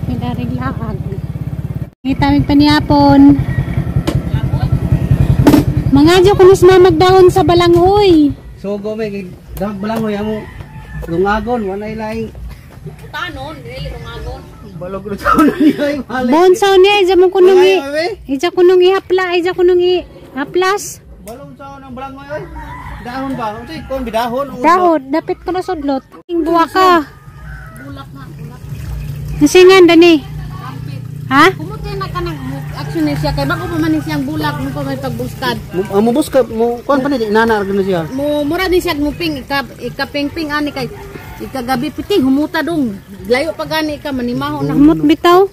May darig laag. Ngita mig panihapon. Mga kuno sa magdahon sa balanghoy. Sugo may dag balanghoy amo. Lungagon walay laing Tanon, dili lungagon. Balog ro taon niya ay mali. Bonsaw niya ija mo kunong i. Ija kunong ihapla, ija kunong i haplas. Balog sa ng balanghoy oy. Dahon ba? Unsay kon bidahon? Dahon, dapit ko na sudlot. Ing buwa ka. Bulak na, bulak. Nasingan dani. Ha? Kumuti na ka ng action ni siya kay bago pa man ni siyang bulak mo pa may pagbuskad. Mo buskad mo kuan pa ni inana ra siya. Mo mura ni siya mo ping ika ikapingping ani kay ikagabi piti humuta dong. Layo pa gani ka manimaho na. Humot bitaw.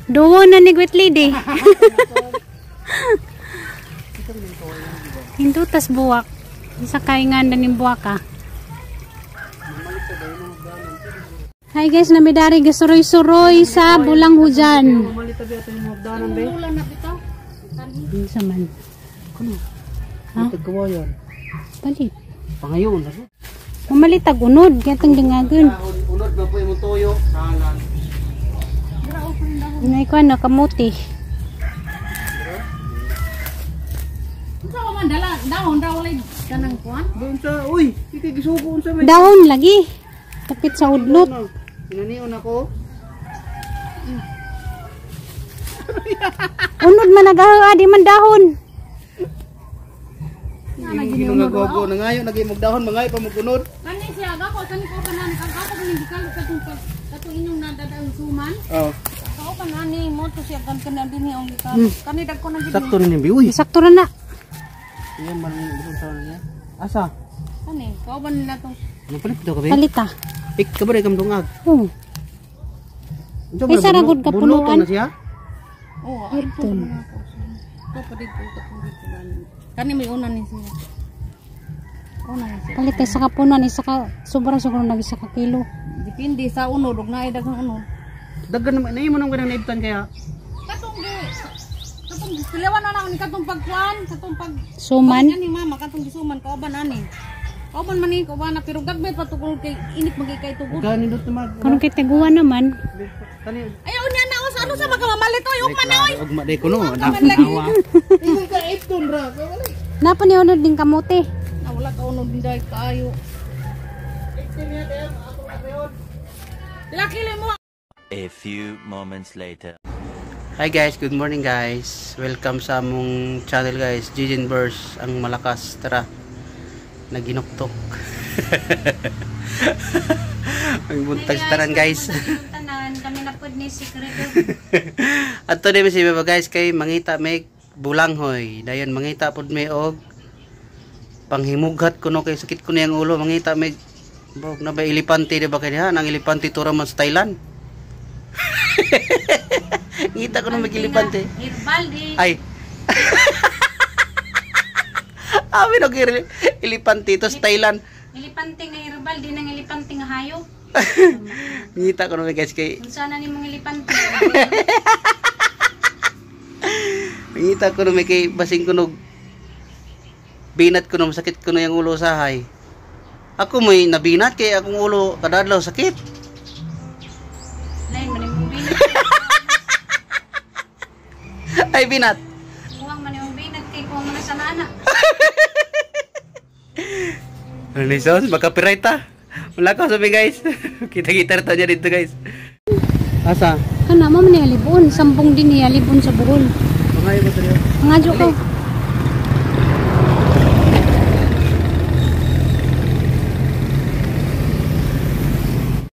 Duwo na ni Gwet Lady. Hindutas buwak. Sa kaingan na ning buwak ka. Hi guys, namidari gasuroy-suroy sa bulang hujan. Unsa man? Kuno. Ha? Tagkawayan. Palit. Pangayon. Mamalit tag unod, kaya tang dingagon. Unod ba po imong toyo? Salan. Ngay ko na kamuti. Unsa man dala dahon ra walay kanang kuan? Unsa? Uy, ikay gisugo unsa may? Dahon lagi. Kapit sa udlot. Inanion ako. Unod man nagaha di man dahon. Ginungagogo na ngayon nagi magdahon mangay pa magunod. Kani siya gako kani ko kanan kang ako kani gikalo katong katong inyong nadadaang suman. Oh. Kao kanani mo to siya kan kanan dinhi ang gikalo. Kani dagko na gid. Sakto ni uy. Sakto ra na. Iyan man ni sa niya. Asa? Kani kao ba nila tong Mapalit to ka be? Palita. Ik kabare kam dungag. Oh. Ay, saragod ka punuan. na siya? Oh, ito. Ko pa dito katong dito. Kani may una ni siya. Una ni siya. Palit sa kapunuan isa ka sobra siguro nag isa ka kilo. Depende sa unod ug naay daghang unod. Daghan naman na imo nang kanang naibtan kaya. Katong gi katong gilawan na ni katong pagkuan, katong pag Suman. Ani mama katong gisuman kauban ani. Kauban man ni kauban na pero gagmay pa tugol kay init magay kay tugod. Ganindot naman. Karon kay taguan naman. Kani Ayaw niya na usa ano sa makamamalit oy ugma na oy. Ugma day kuno. Awa. Ingon ka ibton ra. Napa ni unod ding kamote. Na wala ka unod dinday kaayo. Laki mo. A few moments later. Hi guys, good morning guys. Welcome sa among channel guys, Jijin Burst, ang malakas. Tara. Naginuktok. Ang buntag sa tanan guys. Tanan kami na pud ni secret. Adto ni si Baba guys kay mangita may bulanghoy. Dayon mangita pud may og panghimughat kuno kay sakit kuno yang ulo, mangita may bog na ba elepante di ba kay ha nang elepante tura man sa Thailand. Ngita kuno may elepante. Herbal di. Ay. Amin og elepante to sa Thailand. Elepante nga herbal di nang elepante nga hayop. Ngita kuno may guys kay Unsa na nimong elepante? Ngita kuno may kay basing kuno binat kuno masakit kuno yang ulo sahay. Ako may nabinat kay akong ulo kadadlaw sakit. Lain man imong binat. Ay binat. Kuwang man imong binat kay kuwang man sa nana. Ano ni sos, maka-copyright ta. Wala ka sabi guys. Kita-kita ra ta niya dito guys. Asa? Kana mo man ni alibon, sambong din ni alibon sa Bohol. Mangayo ko diri. Mangadyo ko.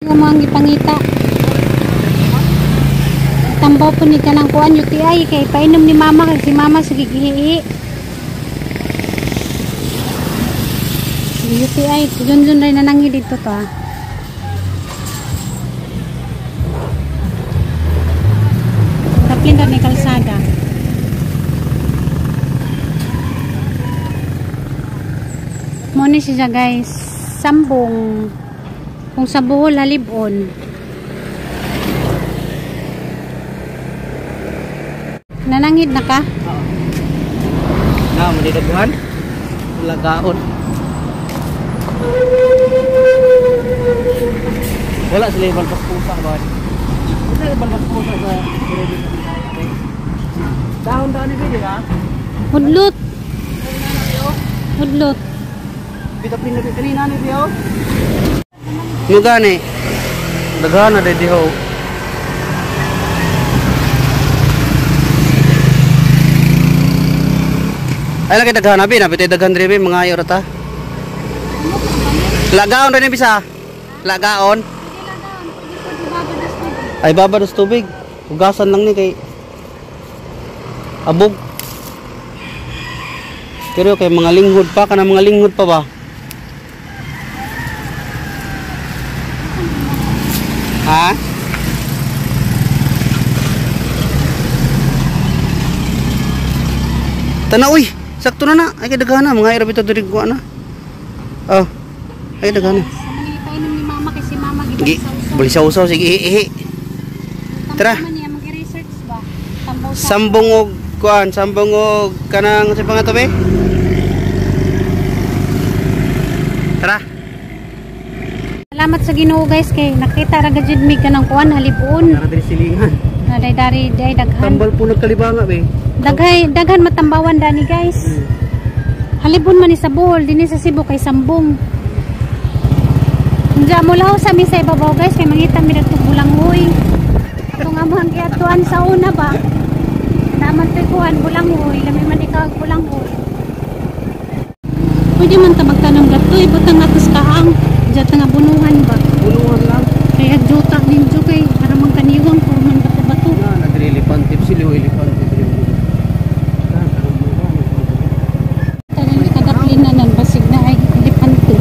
Ang mga gipangita. Tambaw po ni kanang kuan UTI kay painom ni mama kay si mama sige gihihi. UTI yun rin nanangi dito to ah. Tapin ra ni kalsada. Mo ni siya guys, sambong. Kung sa Bohol halibon. Nanangid na ka? Oo. Na, manidaghan. Lagaon. Wala sila ibang paspusa ba? Asa balbas pusa sa dahon dahon ni di ba? Udlot. Udlot. Pita pinag kanina ni Bio. Mugani. Daghan na di ho. Ay lagi daghan abi na bitay daghan diri mga ayo ra ta. Lagaon ra ni bisa. Lagaon. Ay baba dos tubig. Hugasan lang ni kay abog. Pero kay mga linghod pa kana mga linghod pa ba? Ha? Tana uy, sakto na na. Ay kay daghan na mga ira bitaw diri kuha na. Oh. Ay daghan na. Painom ni mama kay si mama Gi, balisaw-saw sige ihi. Tara. Mag-research ba? Tambaw sa Sambong og kuan, sambong og kanang sa pangato be? Tara. Salamat sa Ginoo guys kay nakita ra gajud mi kanang kuan halibuon. Tara diri silingan. Naday dari day daghan. Tambal po nagkalibanga be. Daghay daghan matambawan dani guys. Halibon man ni sa Bohol, dinhi sa Cebu kay sambong. Unja mo lahaw sa mi sa ibabaw guys kay mangita mi dagtong bulanghoy. Atong among giadtuan sa una ba. Naman to'y kuan bulanghoy, lami man ikaw ang bulanghoy. Pwede man ta magtanong datoy, butang atos kaang diya ta nga bunuhan ba. Bunuhan lang. Kaya juta ninjo kay para mang kaniwang puro man bato-bato. Na nadiri elepante sila elepante diri. Tanan kadaplinan basig na ay elepante.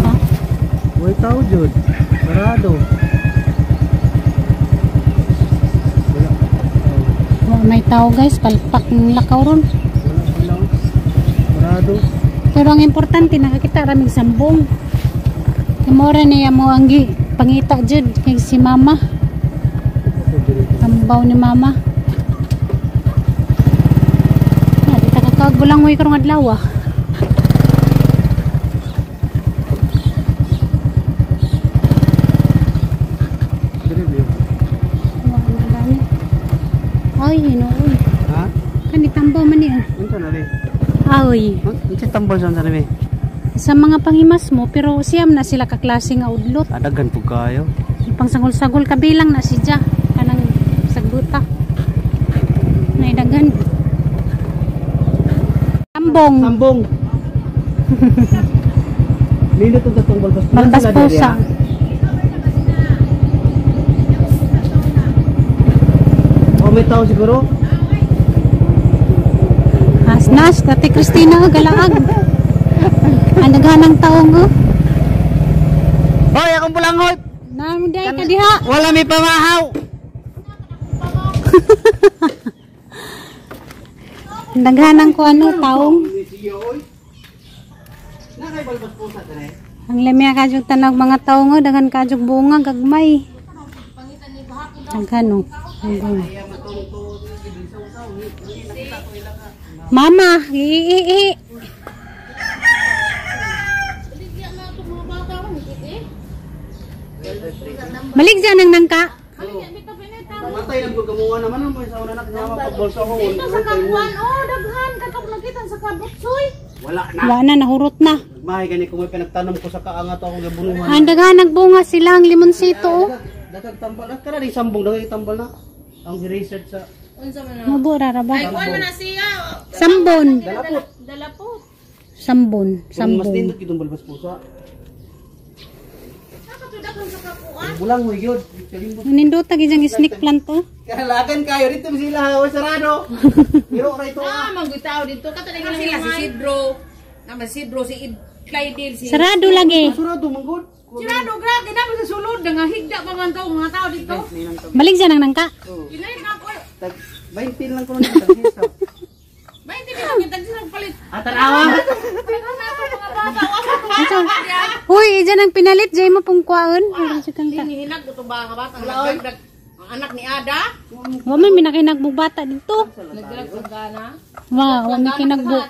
Ha? Way tao jud. Sarado. Wala. Wa may tao guys, palpak ng lakaw ron. Wala wala. Sarado. Pero ang importante nakakita raming sambong. Kimora niya mo ang gi pangita jud kay si mama. Tambaw ni mama. Na di ta kakagbulangoy karong adlaw ah. Diri biyo. Wa na gani. Ay, hinuoy. Ha? Kani tambaw man niya. Unsa na be? Ay, Unsa tambal sa unsa na be? sa mga panghimas mo pero siyam na sila kaklase nga udlot. Adagan pug kayo. Pang sagol-sagol kabilang na siya kanang sagbuta. Naidagan. Sambong. Sambong. Nindot ang tatong balbas. Balbas pusa. Oh, may tao siguro. Asnas, Ate Christina, galaag. Ang daghanang taong oh. Hoy, akong bulanghoy. Namunday ka diha. Wala may pamahaw. Ang daghanang ko ano taong. Ang lamya kadyog tanag mga taong oh, daghan kadyog bunga gagmay. Daghan oh. Ang bunga. Mama, i. Balik dyan ang nangka. Matay lang ko kamuha naman ang sa una na kasama pagbolsa ko. Dito sa kakuan, oh, daghan katok nakita sa kabutsoy. Wala na. Wala na, nahurot na. Mahay gani ko may pinagtanom ko sa kaangat akong gabunuhan. Ang daghan nagbunga sila ang limonsito oh. Daghang tambal at kana di sambong daghang tambal na. Ang research sa Unsa man na? Mubo rara ba? Ay, kuan man na siya. Sambon. Dalapot. Dalapot. Sambon. Mas Sambong. nindot kitong balbas pusa. Nakatudakan sa kakuan. Bulang mo yun. Nindot gi diyang snake plant oh. Kalagan kayo dito sila o sarado. Pero ora ito. Ah, manggitaw dito katong sila si Sidro. Naman Sidro si Id Clydale si Sarado lagi. Sarado manggod. Sirado grabe na sa sulod nga higda pa man to mga tao dito. Balik dyan ang nangka. Kinay na ko. Tag 20 lang ko nang tag May hindi kita kita palit. Atanawa. Uy, dyan ang pinalit. Dyan mo pong kuwaon. Hinihinag ko to ba nga batang nagdagdag ang anak ni Ada. Wa man minakinagbog bata dito. Nagdalag sa gana. Wa, wa may kinagbog.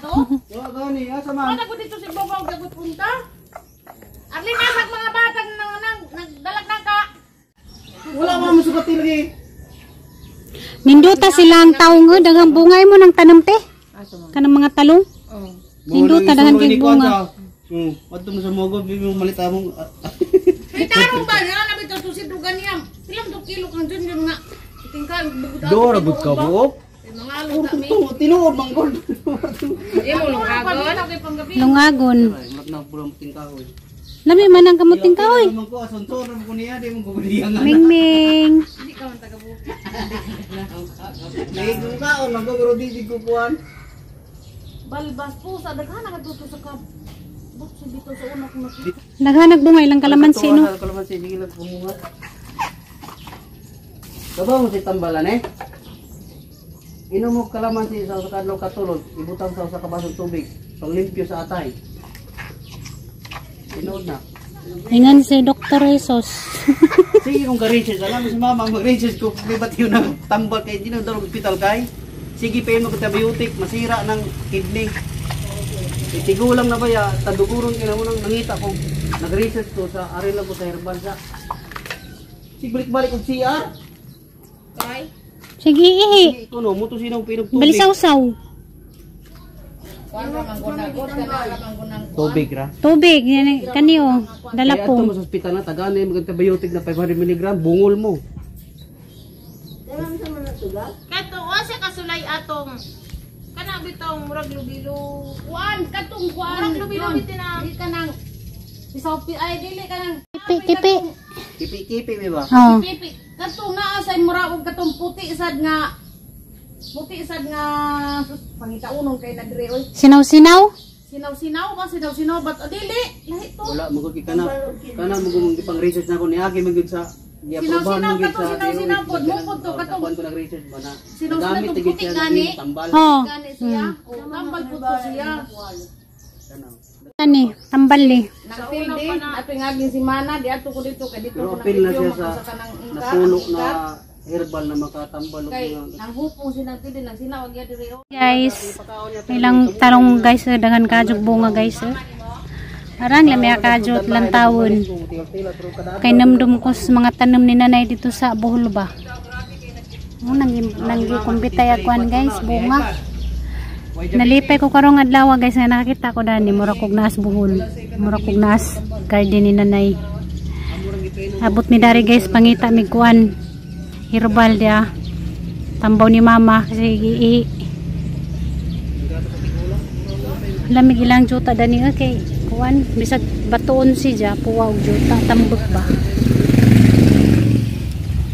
Wa gani asa man. Wala ko dito si Bobaw dagot punta. Arli nasag mga batang nang nang nagdalag na ka. Wala man mo sugati lagi. Ninduta silang taong daghang bungay mo ng tanom te. Kanang mga talong. Ninduta daghan kay bunga. Adto mo sa mogo bi mo malit among. Ay tarong ba na na bitaw susid dugan niya. Pilang to kilo kang dun nga. Tingka bugod. Dora bud ka buok. Mga alog kami. Tinuod man gud. Imo lungagon. Lungagon. Ay, na pulang tingkahoy. Lami man ang kamuting kahoy. Man ko asunto ra ko niya di mo ko niya nga. Ming ming. Hindi ka man taga bukid. Lagi ko kaon man ko pero di ko kuan. Balbas po sa daghan nga dito sa ka. Buk sa dito sa una kung nakita. Naghanag bungay lang kalamansi no. Kalamansi sige lang bumunga. Kabaw mo si tambalan eh. Inom mo kalamansi sa usa ka adlaw katulog, ibutang sa usa ka basong tubig, panglimpyo sa atay. Tinuod na. Ingan si Dr. Jesus. Sige kung ka-research, alam mo si mama, mag-research ko, may ba't yun ang tambal kay, di na daw ospital kay. Sige, pa yun mag-antibiotic, masira ng kidney. Itigulang na ba ya, taduguron ka na unang nangita ko. Nag-research ko sa aril lang ko sa herbal sa. Sige, balik-balik og CR. Kay Sige ihi. Ito no, muto sinong pinog tubig. Balisaw-saw. kuan ra man gud kana ra man gud nang Tubig ra. Tubig yan eh, kani oh. Dala Kaya po. ato mo sa ospital na, tagaan na yung mag-antibiotic na 500 mg, bungol mo. Kato wa siya kasulay atong kana bitaw murag lubilo. Kuan katong kuan. Murag lubilo bitin na. Di kanang isaw pi ay dili kanang Kipi kipi. Kipi-kipi, di ba? Oh. pipi. Katong naa sa mura og katong puti sad nga sus, pangitaunon kay na dire oy. Sinaw-sinaw. Sinaw-sinaw ba sinaw-sinaw bat oh, dili lahi to. Wala, magod kay kana. Kana mo gumang ipang-research na ko niagi magud sa giaprobahan Sinaw-sinaw mo gyud katong sa sinaw-sinaw pod, mo pod to katong Kuan ko nag-research ba na. Sinaw-sinaw Nagamit tong gyud puti siya gani. ng tambal. Oh. Gani siya. O tambal pud to siya. Kana. Ani, tambal eh. Nagpildi ato ngaging simana di ato ko dito kay dito Pero ko apil na siya nagpildi sa sa kanang ingka. napulo ang na ikat. herbal na makatambal og Kay mga nang hupong sinang tili nang sinawag ya diri oh. Guys, ilang tarong guys, eh, daghan kajog bunga guys. Eh. Arang lami kajot lantawon. Kay namdum ko sa mga tanom ni nanay dito sa Bohol ba. Oh, nanggi kumbitay akuan guys, bunga. Nalipay ko karong adlaw guys nga nakakita ko dani mura kog naas Bohol. Mura kog naas garden ni nanay. Abot mi dari guys pangita mig kuan. Herbal dia. Tambaw ni mama kasi ihi. Lamig ilang juta dani kay kuan bisag batuon siya puwa og juta tambok ba.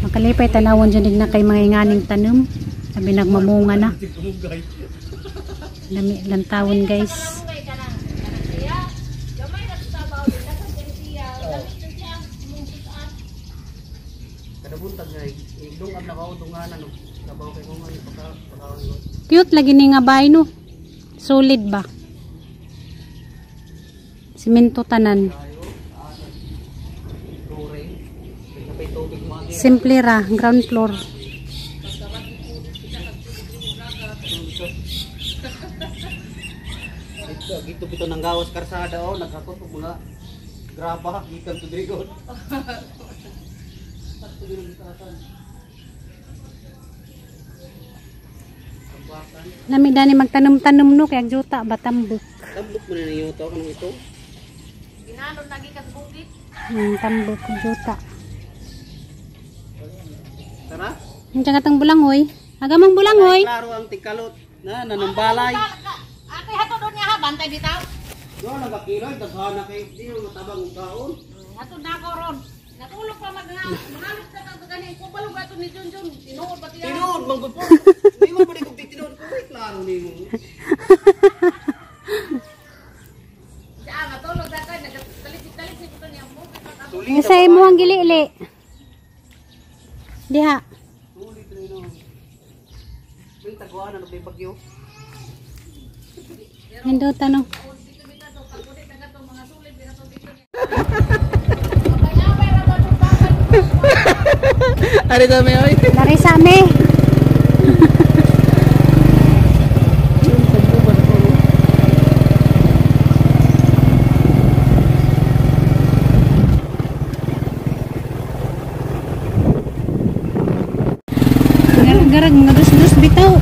Makalipay tanawon jud na kay mga inganing tanom. Sabi nagmamunga na. Lami lantawon guys. Kadabuntag nga igdungab na kao dunganan no. Kabaw kay kung ano pagka Cute lagi ni nga bahay no. Solid ba? Simento tanan. Simple ra, ground floor. Dito bito nang gawas karsada oh, naghakot og mga graba gikan to diri god. Lami dani magtanom-tanom no kay ang juta ba tambok. Tambok mo na nang yuto kanang ito. Ginalon lagi ka sa bukid. Tambok og juta. Tara. Ang tiyaga tang bulanghoy. Agamang bulanghoy. Klaro ang tigkalot na nanambalay. Ate hato doon niya ha bantay bitaw. Do nagakiloy daghan na kay di mo matabang og kaon. Hato na ko ron. Natulog pa maghalok sa kang gani ko balog ato ni Junjun. Tinuod ba tiya? Tinuod man gud po. Di mo pwede kog tinuod ko eh, klaro nimo. Siya matulog sa kay nagtalisik-talisik ko niya mo. Ang sa imo ang gili-ili. Diha. Sulit rin no. May taguan na may bagyo. Nindot ano. Ari dami oy. Dari sa ame. Garag mga dus-dus bitaw.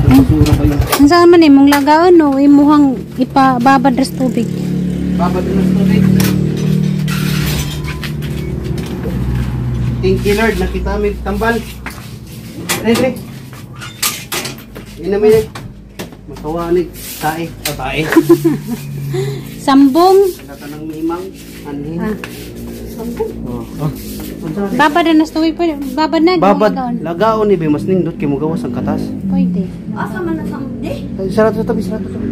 Basura ba yun? Ang saan man imong lagaon no, imuhang ipababad ras tubig. Babad na sa tubig. Thank you, Lord, nakita kami tambal. Re, re. Ina mo yun. Makawa ni tae. Ah, tae. Sambong. Kata ng mimang. Anhin. Ah. Oh. Oh. Babad na nas tubig pwede. Babad na Babad, lagaon. lagaon ni be mas nindot kay mugawas ang katas. Pwede. Asa man na samdi? Ay, sarado sa tabi, sarado sa tabi.